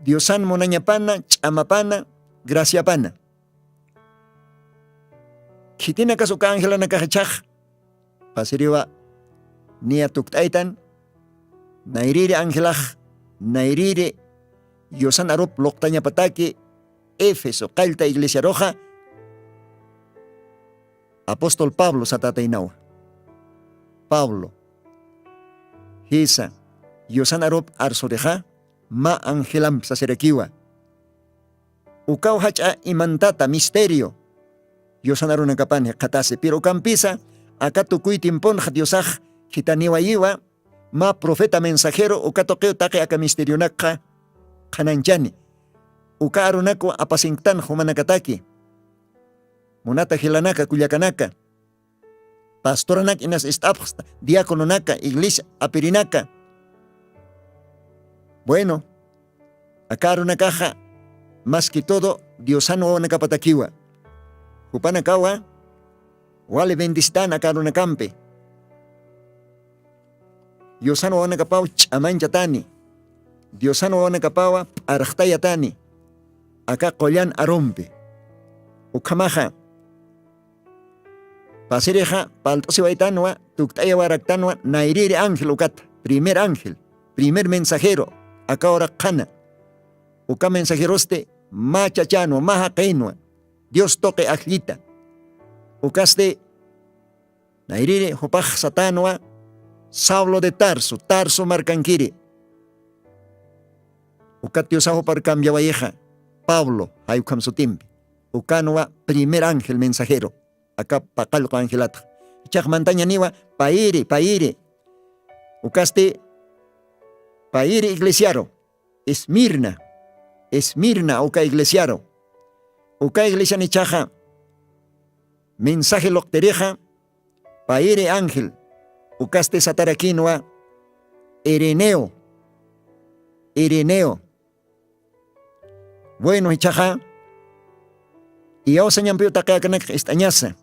Diosan munañapana, ch'amapana, graciapana. Khitinakas uka angelanakax ichhax, pasiriwa niya tukt'aytan, nayrïri angelax, nayrïri Diosan arup luqtañapataki, Éfeso qallta iglesiaruxa, apóstol Pablo satätaynawa. Pablo, jisa, Diosan arup arsurixa, mä angelamp sasirakiwa. Ukaw jach'a imantata misterio. Diosan arunakapan jikxatasi. Pero ukampisa, aka tukuy tiemponxa Diosax khithaniwayiwa, mä profeta mensajero uka tuqiw taqi aka misterionakxa qhananchani. Uka arunakwa apasinktan jumanakataki. Munata jilanaka, kullakanaka. Pastoranak inas ist'apxsta, diacononaka, iglesia apirinaka. Bueno, aka arunakaxa, más que todo, Diosan wawanakapatakiwa. Jupanakawa, Wali bendistan aka arunakampi. Diosan wawanakapaw ch'amanchatani. Diosan wawanakapawa p'arxtayatani. Aka qullan arumpi ukhamaxa, pasirixa palt'usiwaytanwa, tukt'ayawaraktanwa nayriri ángel ukata, primer ángel, primer mensajero. Aka uraq qhana uka mensajerosti mä chachanwa, mä jaqinwa, Dios tuqi ajllita. Ukasti nayriri jupax satanwa, saulo de tarso, tarso markankiri. Ukat diosax jupar cambiawayixa, pablo jaykham sutimpi. Ukanwa primer ángel mensajero, aka paqallqu angelatax. Ichax mantañaniwa payiri payiri. Ukasti payiri iglesiaru, esmirna, esmirna uka iglesiaru. Uka iglesian ichaxa mensaje luqtirixa, payiri ángel ukasti satarakinwa, ireneo, ireneo. Bueno, ichaxa iyawsañampiw taqi akanakx ist'añasa.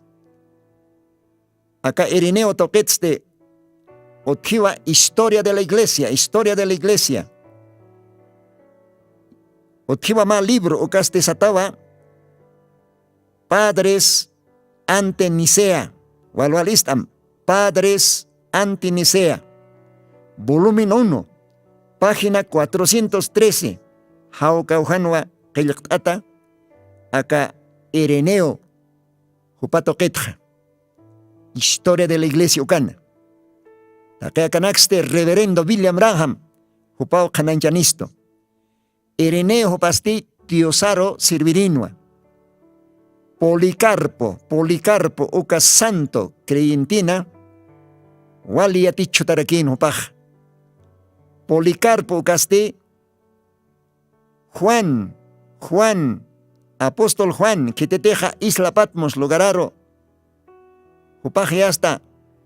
Aka ireneo tuqitsti utjiwa historia de la iglesia, historia de la iglesia. Utjiwa mä libro ukasti satawa, padres ante nicea. Walwal ist'am, padres ante nicea, volumen uno, página cuatrocientos trece. Jawkawjanwa qillqt'ata aka ireneo jupa tuqitxa, historia de la iglesia ukana. Taqi akanaksti reverendo william branham jupaw qhanañchanistu. Ireneo jupasti diosaru servirinwa. Policarpo, policarpo uka santo creyentina, wali yatichutarakïn jupax. Policarpo ukasti juan, juan, apóstol juan khititixa isla patmos lugararu. Jupax yasta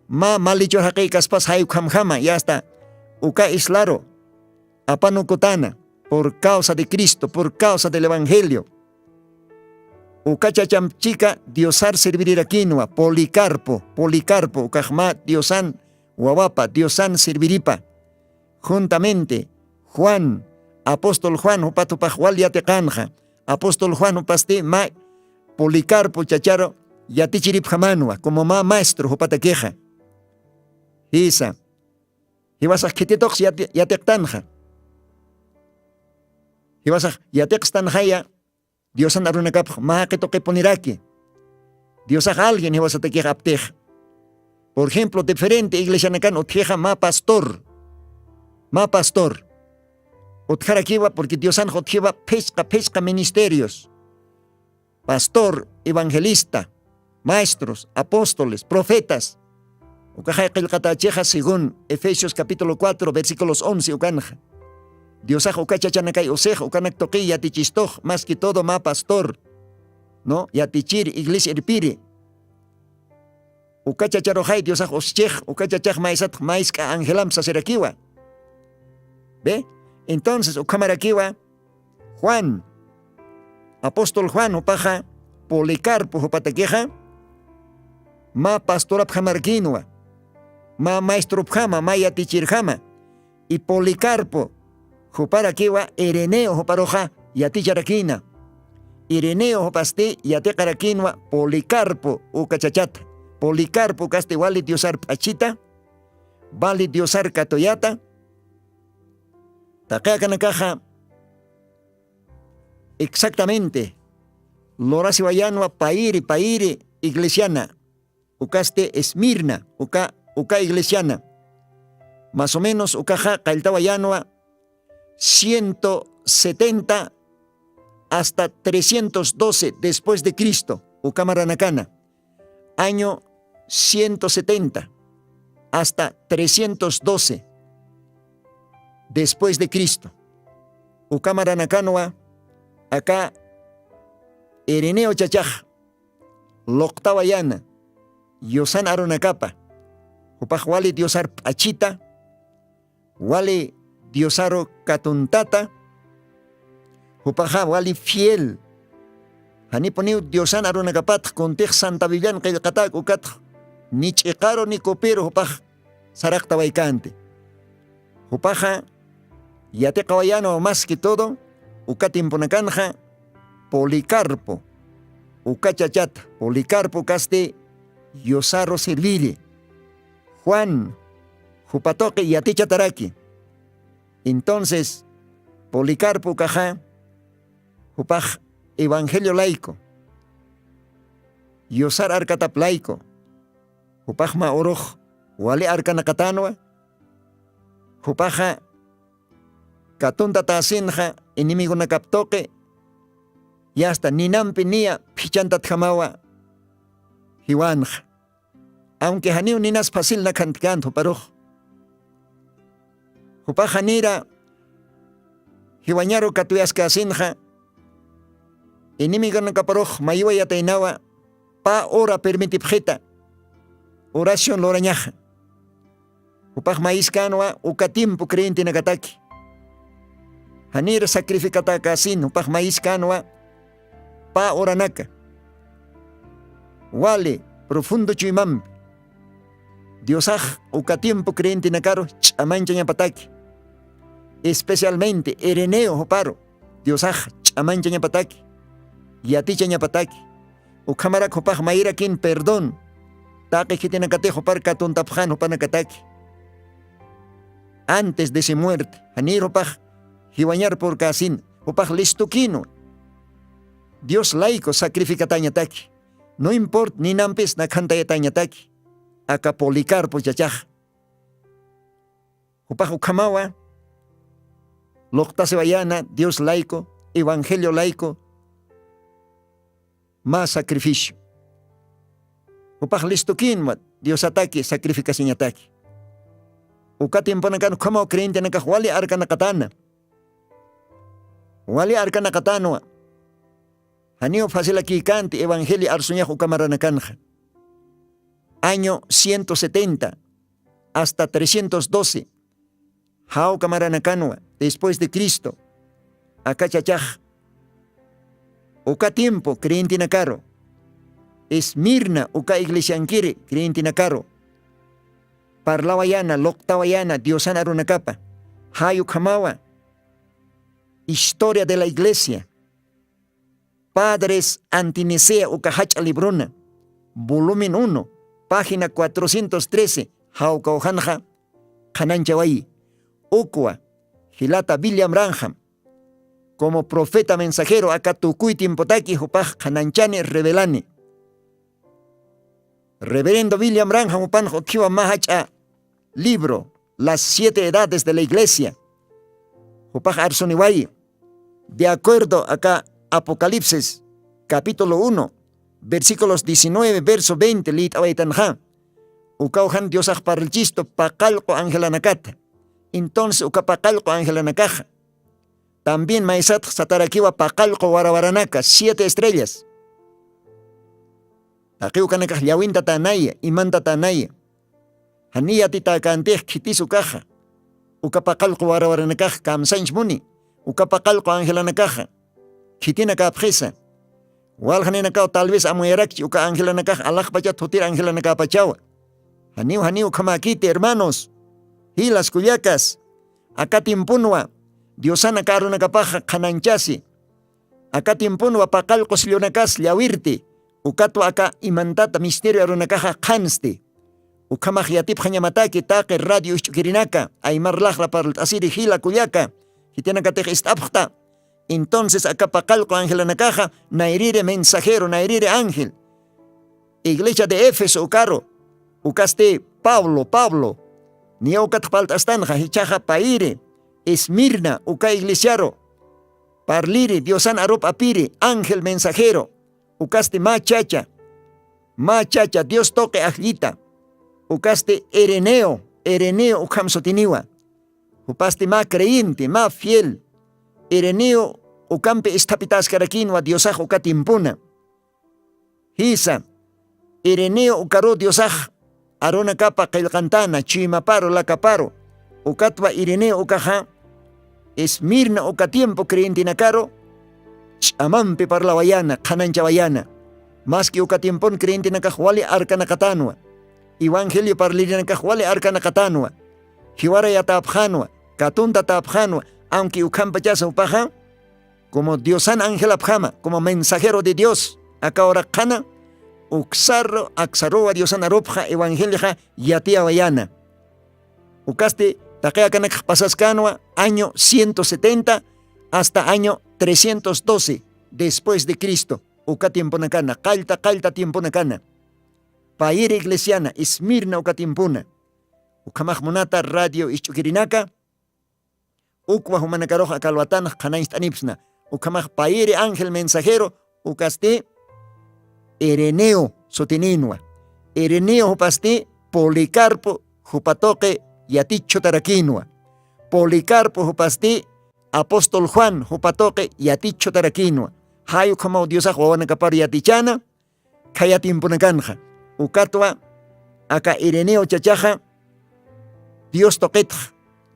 mä malichur jaqïkaspas jaykhamjama yasta uka islaru apanukutana, por causa de cristo, por causa del evangelio. Uka chachamp chika diosar servirirakïnwa, policarpo, policarpo ukax mä diosan wawapa, diosan serviripa. Juntamente juan, apóstol juan jupat jupax wal yatiqanxa. Apóstol juan jupasti mä policarpo chacharu yatichiripjamanwa como mä maestro jupatakixa. Jisa, jiwasax khitituqsi yatiqtanxa. Jiwasax yatiqstanxaya, diosan arunakapx mä jaqituqipuniraki. Diosax alguien jiwasatakix aptix. Por ejemplo diferente iglesianakan utjixa mä pastor, mä pastor utjarakiwa porque diosanx utjiwa phisqa phisqa ministerios, pastor, evangelista, maestros, apóstoles, profetas. Ukaxay qillqatachixa según efesios capítulo cuatro versículos once ukanxa. Diosax uka chachanakay usix ukanak tuqiy yatichistux mas que todo mä pastor, no yatichiri iglesia irpiri. Uka chacharuxay diosax uschix uka chachax maysatx maysk'a angelamp sasirakiwa. Be, entonces ukhamarakiwa juan, apóstol juan jupaxa, policarpo jupatakixa mä pastorapjamarkinwa, mä maestropjama mä yatichirjama. Y policarpo juparakiwa ireneo juparuxa yaticharakina. Ireneo jupasti yatiqarakinwa policarpo uka chachata. Policarpo ukasti wali diosar p'achita, wali diosar katuyata. Taqi akanakaxa exactamente lurasiwayanwa payiri payiri iglesiana. Ukasti esmirna uka, uka iglesiana. Mas o menos ukaxa qalltawayanwa ciento setenta hasta trescientos doce después de cristo. Ukamaranakana año ciento setenta hasta trescientos doce después de cristo. Ukamaranakanwa aka ireneo chachax luqtawayana yusan arunakapa. Jupax wali diosar p'achita, wali diosaru katuntata. Jupaxa wali fiel Janipuniw diosan arunakapatx kuntix santa biblian qillqatak ukatx ni ch'iqaru ni kupiru jupax saraqtawaykanti. Jupaxa yatiqawayanwa maski todo uka timpunakanxa, policarpo uka chachata, policarpo ukasti yusaru silviri, juan jupatuqi yatichataraki. Entonces policarpo ukaxa jupax evangelio layku, yusar arkatap layku, jupaxma urux wali arkanaqatanwa. Jupaxa katuntatasinxa enemigonakaptuqi yasta ninampi niya phichantatjamawa. Jiwanxa awnki janiw ninas facilnakhantkant juparux. Jupaxa nira jiwañaru katuyaskasinxa enemigonakaparux maywa yataynawa pä ura permitipxita. Oración lurañaxa jupax mayiskanwa uka timpu creyentenakataki. Janir sacrificatäkäsin jupax mayiskanwa pä uranaka. Wali profundo chuymampi diosax uka tiempo creyentenakaru ch'amanchañapataki. Especialmente ireneo juparu diosax ch'amanchañapataki, yatichañapataki. Ukhamarak jupax mayirakin perdón taqi khitinakatix jupar katuntapxan jupanakataki. Antes de si muerte janir jupax jiwañar purkäsin jupax listukinwa. Dios layku sacrificatañataki, no importa ninampis nakhantayatañataki. Aka policarpo chachax jupax ukhamawa luqtasiwayana dios layku, evangelio layku mä sacrificio. Jupax listukinwa diosataki sacrificasiñataki. Uka tiemponakan ukhamaw creyentenakax wali arkanaqatana. Wali arkanaqatanwa. Janiw facilakïkanti evangelio arsuñax uka maranakanxa año ciento setenta hasta trescientos doce. Jawka maranakanwa después de cristo. Aka chachax uka tiempo creyentenakaru, esmirna uka iglesiankiri creyentenakaru parlawayana luqtawayana diosan arunakapa. Jay ukhamawa historia de la iglesia, padres antinicea uka jach'a librona, volumen uno, página cuatrocientos trece. Jawkawjanxa qhananchawayi. Ukwa jilata william ranjam como profeta mensajero aka tukuy tiempotaki jupax qhananchani revelani. Reverendo william ranjam jupanxa ukhiwa mä jach'a libro, las siete edades de la iglesia, jupax arsuniwayi. De acuerdo aka apocalipsis capítulo uno, versículos diecinueve verso veinte lït'awaytanxa, ukaw jan diosax parlchistu paqallqu angelanakata. Entonces uka paqallqu angelanakaxa también maysatx satarakiwa paqallqu warawaranaka siete estrellas. Taqi ukanakax llawintatanaya imantatanaya. Janiy yatitäkantix khitis ukaxa uka paqallqu warawaranakax kamsañch muni. Uka paqallqu angelanakaxa khitinakäpxisa. Waljaninakaw tal vez amuyarakchi uka angelanakax alaxpachat jutir angelanakäpachawa. Janiw janiw ukhamäkiti hermanos, jilas kullakas. Aka tiemponwa diosan aka arunakapaxa qhananchasi. Aka tiemponwa paqallqu sellonakas llawirti. Ukatwa aka imantata misterio arunakaxa qhansti. Ukhamax yatipxañamataki taqi radio isch'ukirinaka aymar laxra parlt'asiri jila kullaka, khitinakatix ist'apxta. Entonces aka paqallqu angelanakaxa nayriri mensajero nayriri ángel iglesia de éfeso ukaru, ukasti pablo pablo, niya ukatx palt'astanxa jichhaxa payiri esmirna uka iglesiaru parliri diosan arup apiri ángel mensajero. Ukasti mä chacha, mä chacha dios tuqi ajllita. Ukasti ireneo, ireneo ukham sutiniwa. Jupasti mä creyente mä fiel. Ireneo ukampi isthapitaskarakinwa diosax uka tiempona. Jisa, ireneo ukaru diosax arunakapa qillqantana chuymaparu lakaparu. Ukatwa ireneo ukaxa esmirna uka tiempo creyentenakaru ch'amampi parlawayana, qhananchawayana. Maski uka tiempon creyentenakax wali arkanaqatanwa, evangelio parlirinakax wali arkanaqatanwa, jiwarayatäpxänwa, katuntatäpxänwa, aunque ukhampachasa jupaxa como diosan angelapxama, como mensajero de dios, aka uraqxana uksarru aksaruwa diosan arupxa evangelioxa yatiyawayana. Ukasti taqi akanakx pasaskänwa año ciento setenta hasta año trescientos doce después de cristo. Uka tiemponakana qallta qallta tiemponakana, payir iglesiana esmirna uka tiempona. Ukhamax munata radio isch'ukirinaka, ukwa jumanakarux aka alwatanx qhanañcht'anipsna. Ukhamax payiri ángel mensajero ukasti ireneo sutininwa. Ireneo jupasti policarpo jupa tuqi yatichchutarakïnwa. Policarpo jupasti apóstol juan jupa tuqi yatichchutarakïnwa. Jay ukhamaw diosax wawanakaparu yatichäna khaya tiemponakanxa. Ukatwa aka ireneo chachaxa dios tuqitx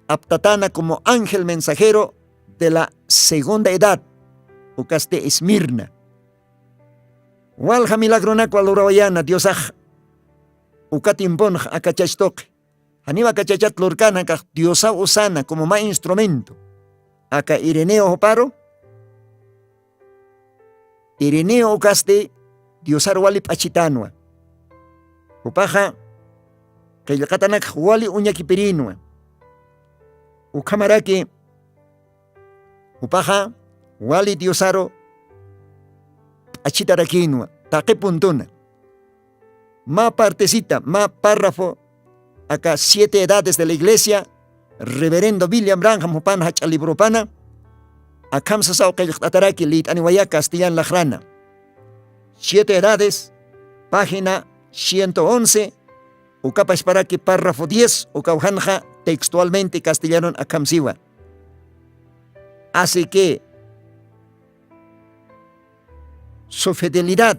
aptatäna como ángel mensajero de la segunda edad ukasti esmirna. Walja milagronakwa lurawayäna diosax uka tiemponx aka chach tuqi. Janiw aka chachat lurkän jakax diosaw usana como mä instrumento. Aka ireneo juparu ireneo ukasti diosar wali p'achitänwa. Jupaxa qillqatanakx wali uñakipirïnwa. Ukhamaraki jupaxa wali diosaru p'achitarakïnwa. Taqi puntuna mä partecita mä párrafo aka siete edades de la iglesia reverendo william branham jupan jach'a libropana akham sasaw qillqt'ataraki lït'aniwaya castellan laqrana. Siete edades, página ciento once. Ukapashparaki párrafo diez ukawjanxa textualmente castellanun akham siwa. Así que su fidelidad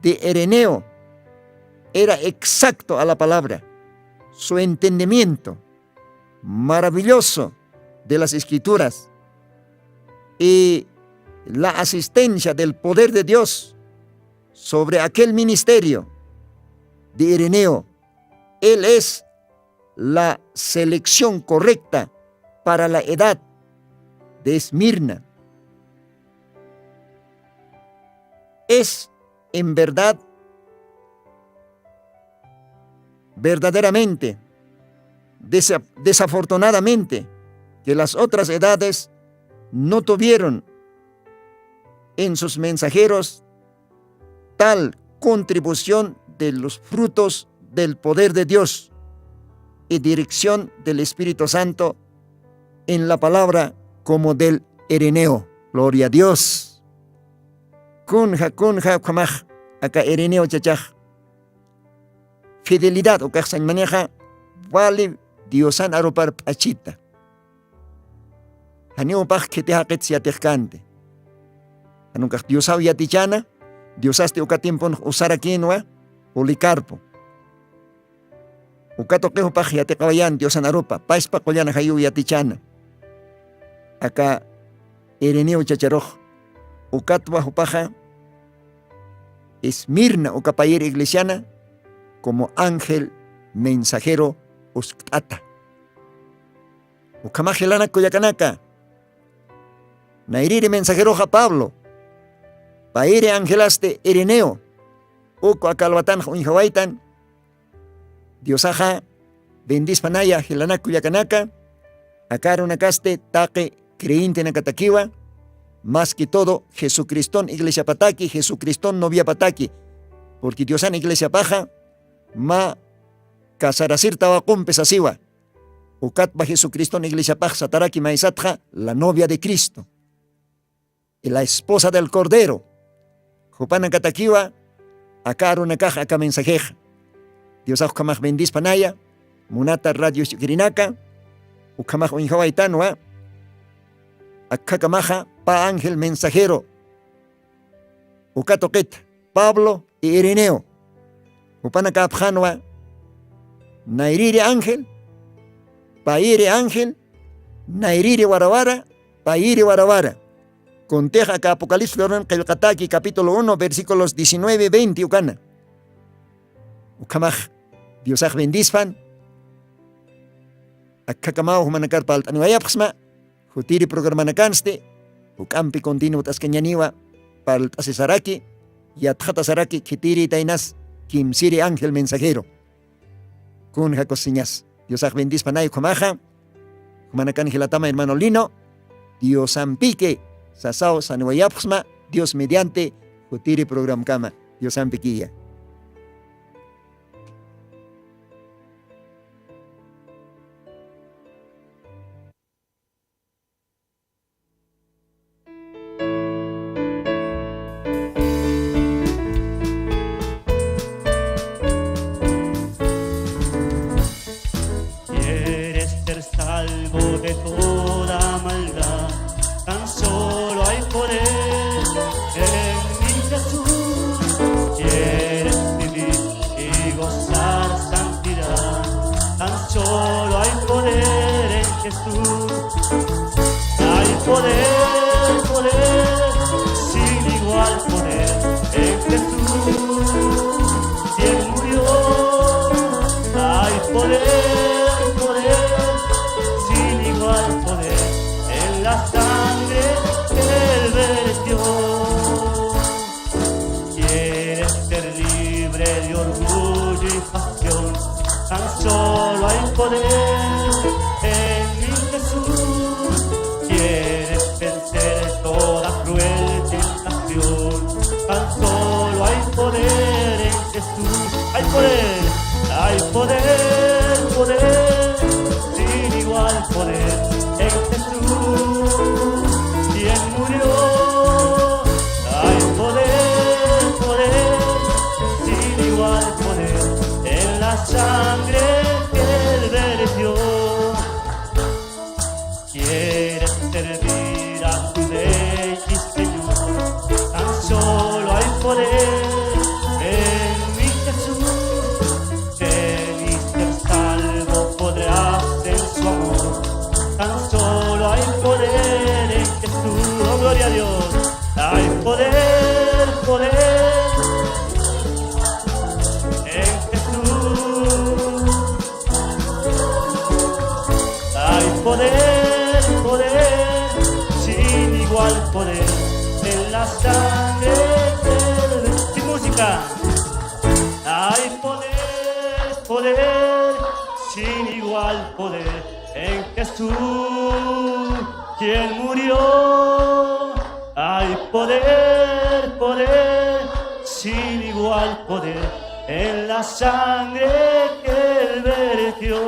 de Ereneo era exacto a la palabra, su entendimiento maravilloso de las escrituras y la asistencia del poder de Dios sobre aquel ministerio de Ereneo. Él es la selección correcta para la edad de Esmirna. Es, en verdad, verdaderamente, desa-, desafortunadamente, que las otras edades no tuvieron en sus mensajeros tal contribución de los frutos del poder de Dios y dirección del Espíritu Santo en la palabra como del Ereneo. Gloria a Dios. Kunja, kunja, ukhamax, aka Ereneo chachax. Fidelidad, ukax sañ maneja, wali Diosan arupar p'achita. Janiw jupax khiti jaqits yatix kanti. Jan ukax Diosaw yatichäna, Diosasti uka tiemponx usarakïnwa Policarpo. Uka tuqi jupax yatiqawayan Diosan arupa, paspa qullana jayiw yatichäna. Aka Ireneo chacharux, ukatwa jupaxa Esmirna uka payir iglesiana como ángel mensajero uskt'ata. Ukhamax jilanak kullakanaka, nayrïri mensajeroxa Pablo, payiri angelasti Ireneo, uku aka alwatanx uñjawaytan. Diosaxa bendispanaya jilanak kullakanaka, aka arunakasti taqi creyentenakatakiwa, más que todo Jesucriston iglesiapataki, Jesucriston noviapataki, porque Diosan iglesiapaxa mä casarasir tawaqumpi sasiwa. Ukatpa Jesucriston iglesiapax sataraki maysatxa la novia de Cristo, y la esposa del Cordero. Jupanakatakiwa aka arunakax aka mensajexa. Diosax ukhamax bendispanaya, munata radio isch'ukirinaka, ukhamax uñjawaytanwa, akhakamaxa pä ángel mensajero uka tuqita, Pablo y Ireneo. Jupanakäpxänwa nayrïri ángel, payiri ángel, nayrïri warawara, payiri warawara. Kuntix aka Apocalipsis libronin qillqataki capítulo uno, versículos diecinueve, veinte ukana. Ukhamax Diosax bendispan. Akhakamaw jumanakar parlt'aniwayapxsma, jutiri programanakansti, juk'ampi continuo ut'askañaniwa, parlt'asisaraki, yatxatasaraki, khitiri taynas, kimsiri ángel mensajero. Kunja kusiñas. Diosax bendispanay ukhamaxa. Jumanakan jilatama hermano Lino. Diosampiki sasaw saniwayapxsma. Dios mediante jutiri programkama. Diosampikiya. Quieres ser salvo de toda maldad, tan solo hay poder en mi Jesús. Quieres vivir y gozar santidad, tan solo hay poder en Jesús. Hay poder, poder, sin igual poder en Jesús. Quien murió, hay poder, poder, sin igual poder en la sangre que él vertió. Quieres ser libre de orgullo y pasión, tan solo hay poder en mi Jesús. Quieres vencer toda cruel tentación, tan solo hay poder en Jesús. Hay poder, hay poder, poder, sin igual poder en Jesús, quien murió. Hay poder, poder, sin igual poder en la sangre que él vertió. Quieres servir a tu Rey y Señor, tan solo hay poder en mi Jesús. Debes ser salvo, podrás en su amor. Tan solo hay poder en Jesús. Oh, gloria a Dios. Hay poder, poder en Jesús. Hay poder, poder, sin igual poder en la sangre de... Sin música. Hay poder, poder, sin igual poder en Jesús, quien murió. Hay poder, poder, sin igual poder en la sangre que él vertió.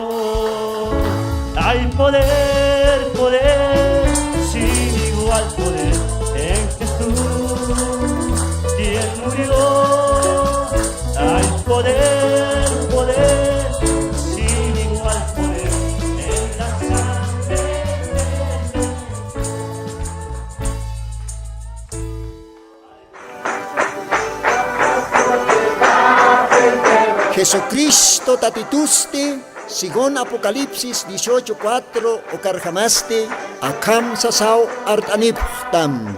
Hay poder, poder, sin igual poder en Jesús, quien murió. Hay poder, poder, sin igual poder en la sangre. Jesucristo Tatitusti, según Apocalipsis dieciocho cuatro, ukarjamasti akham sasaw art'anipxtam.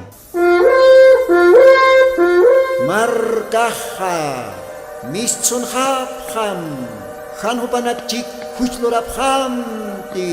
Markaxa mistsunxapxam, jan jupanakchik juch lurapxamti.